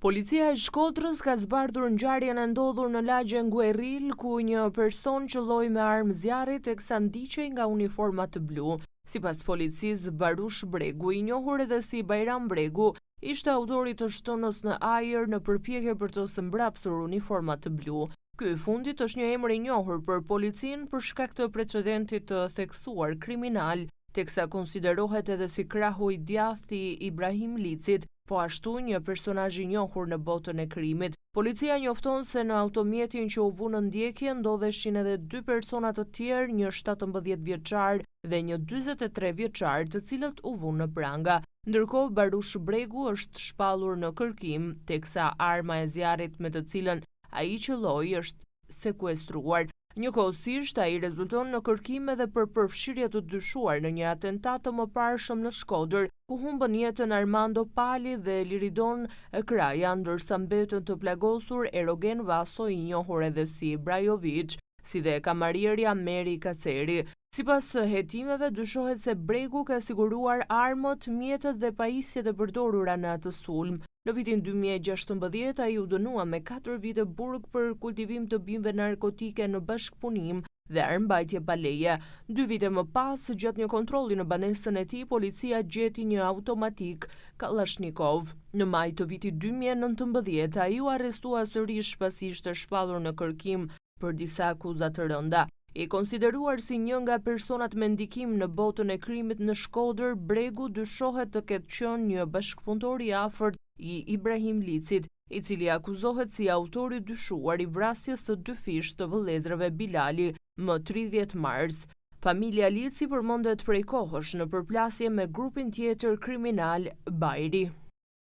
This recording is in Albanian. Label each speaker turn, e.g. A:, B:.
A: Policia e Shkodrës ka zbardhur ngjarjen e ndodhur në lagjen Guerril, ku një person qëlloi me armë zjarri teksa ndiqej nga uniformat blu. Sipas policisë, Barush Bregu, i njohur edhe si Bajram Bregu, ishte autori i të shtënës në ajër në përpjekje për të zmbrapsur uniformat blu. Ky i fundit është një emër i njohur për policinë për shkak të precedentit të theksuar kriminal, teksa konsiderohet edhe si krahu i djathtë i Ibrahim Licit, po ashtu një personazh i njohur në botën e krimit. Policia njofton se në automjetin që u vu në ndjekje ndodheshin edhe dy persona të tjerë, një 17 vjeçar dhe një 43 vjeçar, të cilët u vunë në pranga. Ndërkohë, Barush Bregu është shpallur në kërkim, teksa arma e zjarrit me të cilën ai qëlloi është sekuestruar. Njëkohësisht, ai rezulton në kërkim edhe për përfshirje të dyshuar në një atentat të mëparshëm në Shkodër, ku humbën jetën Armando Pali dhe Liridon Kraja, ndërsa mbetën të plagosur Erogen Vaso, i njohur edhe si Brajovic, si dhe kamarierja Meri Kaceri. Sipas hetimeve, dyshohet se Bregu ka siguruar armët, mjetet dhe pajisjet e përdorura në atë sulm. Në vitin 2016, ai u dënua me 4 vite burg për kultivim të bimëve narkotike në bashkëpunim dhe armbajtje pa leje. Dy vite më pas, gjatë një kontrolli në banesën e tij, policia gjeti një automatik Kalashnikov. Në maj të vitit 2019, ai u arrestua sërish pasi ishte shpallur në kërkim për disa akuza të rënda. I konsideruar si një nga personat me ndikim në botën e krimit në Shkodër, Bregu dyshohet të ketë qenë një bashkëpunëtor i afërt i Ibrahim Licit, i cili akuzohet si autori i dyshuar i vrasjes së dyfishtë të vëllezërve Bilali më 30 mars. Familja Lici përmendet prej kohësh në përplasje me grupin tjetër kriminal Bajri.